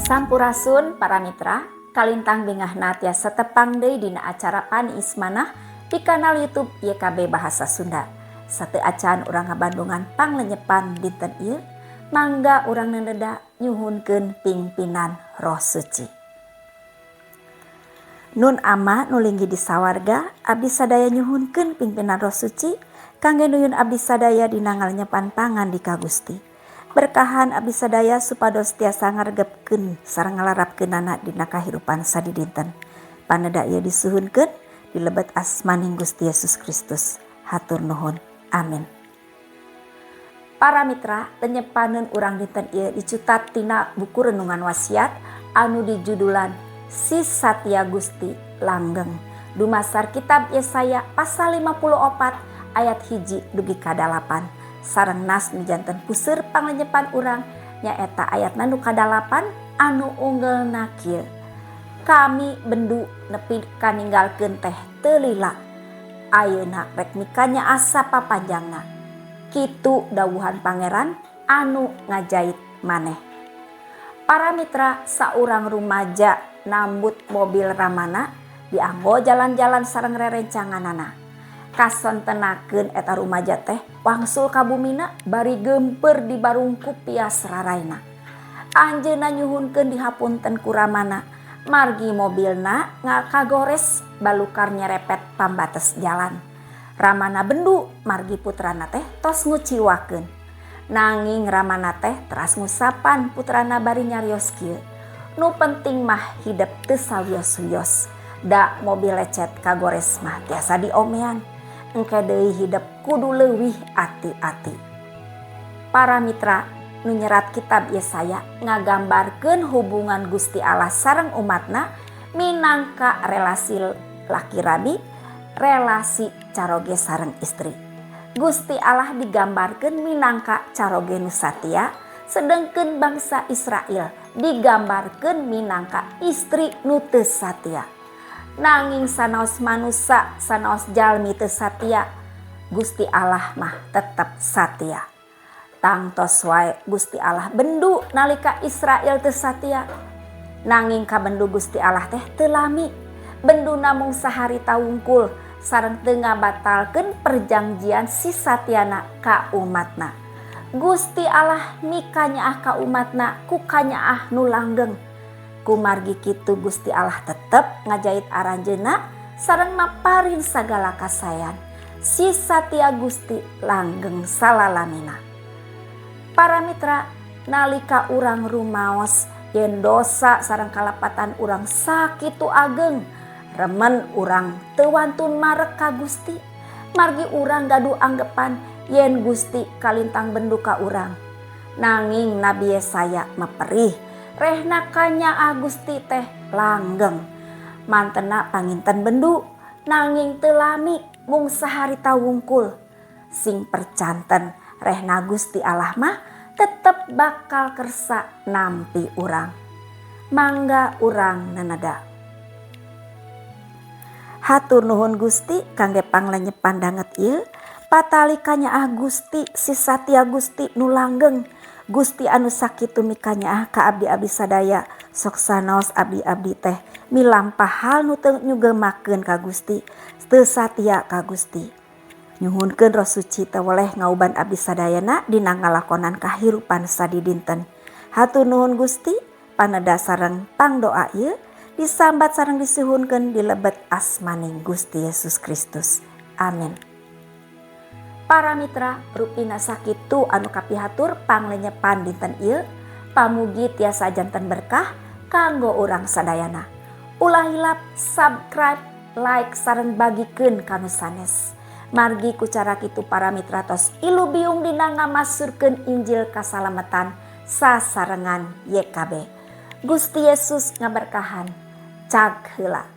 Sampurasun, para mitra. Kalintang bingahna tiasa tepang deui dina acara Paniis Manah di kanal YouTube YKB Bahasa Sunda. Sateuacan urang ngabandungan panglenyepan dinten ieu, mangga urang neneda nyuhunkeun pingpinan Roh Suci. Nun Ama nu linggih di sawarga, abdi sadaya nyuhunkeun pingpinan Roh Suci kangge nuyun abdi sadaya dina ngalenyepan pangandika Gusti. Berkahan abdi sadaya supados tiasa ngaregepkeun sareng ngalarapkeunana dina kahirupan sadidinten. Paneda ieu disuhunkeun di lebet asmaning Gusti Yesus Kristus. Hatur nuhun. Amin. Para mitra, lenyepaneun urang dinten ieu dicutat tina buku Renungan Wasiat anu dijudulan Si Satya Gusti Langgeng. Dumasar kitab Yesaya pasal 54 ayat 1 dugi ka 8. Sareng nas nu janten puseur panglenyepan urang nyaeta ayat nu kadalapan anu unggelna kieu: "Kami bendu nepi ka ninggalkeun teh teu lila, ayeuna rek mikanyaah sapapanjangna. Kitu dawuhan Pangeran anu ngajait maneh." Para mitra, saurang rumaja nambut mobil ramana dianggo jalan-jalan sareng rerencanganana. Kasontenakeun eta rumaja teh wangsul ka bumina bari geumpeur dibarungkup pias raraina. Anjeunna nyuhunkeun dihapunten ku ramana margi mobilna ngakagores balukar nyerepet pambates jalan. Ramana bendu margi putrana teh tos nguciwakeun. Nanging ramana teh teras ngusapan putrana bari nyarios kieu, "Nu penting mah hidep teu sawios-wios, da mobil lecet kagores mah tiasa diomean. Engke deui hidep kudu leuwih ati-ati." Para mitra, nu nyerat kitab Yesaya ngagambarkeun hubungan Gusti Allah sareng umatna minangka relasi laki rabi, relasi caroge sareng istri. Gusti Allah digambarkeun minangka caroge nu satia, sedengkeun bangsa Israel digambarkeun minangka istri nu teu satia. Nanging sanaos manusa, sanaos jalmi teu satia, Gusti Allah mah tetep satia. Tangtos wae Gusti Allah bendu nalika Israel teu satia. Nanging kabendu Gusti Allah teh teu lami. Bendu namung saharita wungkul sareng teu ngabatalkeun perjanjian si satiana ka umatna. Gusti Allah mikanyaah ka umatna ku kanyaah nu langgeng. Kumargi kitu, Gusti Allah tetep ngajait aranjeunna sareng maparin sagala kasaean. Si satia Gusti langgeng salalamina. Para mitra, nalika urang rumaos yen dosa sareng kalepatan urang sakitu ageng, remen urang teu wantun marek ka Gusti margi urang gaduh anggepan yen Gusti kalintang bendu ka urang. Nanging Nabi Yesaya meperih rehna kanyaah Gusti teh langgeng. Mantena panginten bendu, nanging teu lami, mung saharita wungkul. Sing percanten, rehna Gusti Allah mah tetep bakal kersa nampi urang. Mangga urang neneda. Hatur nuhun, Gusti, kangge panglenyepan danget ieu. Patali kanyaah Gusti, si satia Gusti nu langgeng. Gusti anu sakitu mikanyaah ka abdi-abdi sadaya, sok sanaos abdi-abdi teh milampah hal nu teu nyugemakeun ka Gusti, teu satia ka Gusti. Nyuhunkeun Roh Suci teweleh ngauban abdi sadayana dina ngalakonan kahirupan sadidinten. Hatur nuhun, Gusti. Paneda sareng pangdoa ieu disambat sareng disuhunkeun di lebet asmaning Gusti Yesus Kristus. Amin. Para mitra, rupina sakitu anu kapihatur panglenyepan dinten ieu. Pamugi tiasa janten berkah kanggo urang sadayana. Ulah hilap subscribe, like, sareng bagikeun ka nu sanes. Margi ku cara kitu para mitra tos ilubiung dina ngamasurkeun Injil kasalamatan sasarengan YKB. Gusti Yesus ngaberkahan. Cag heula.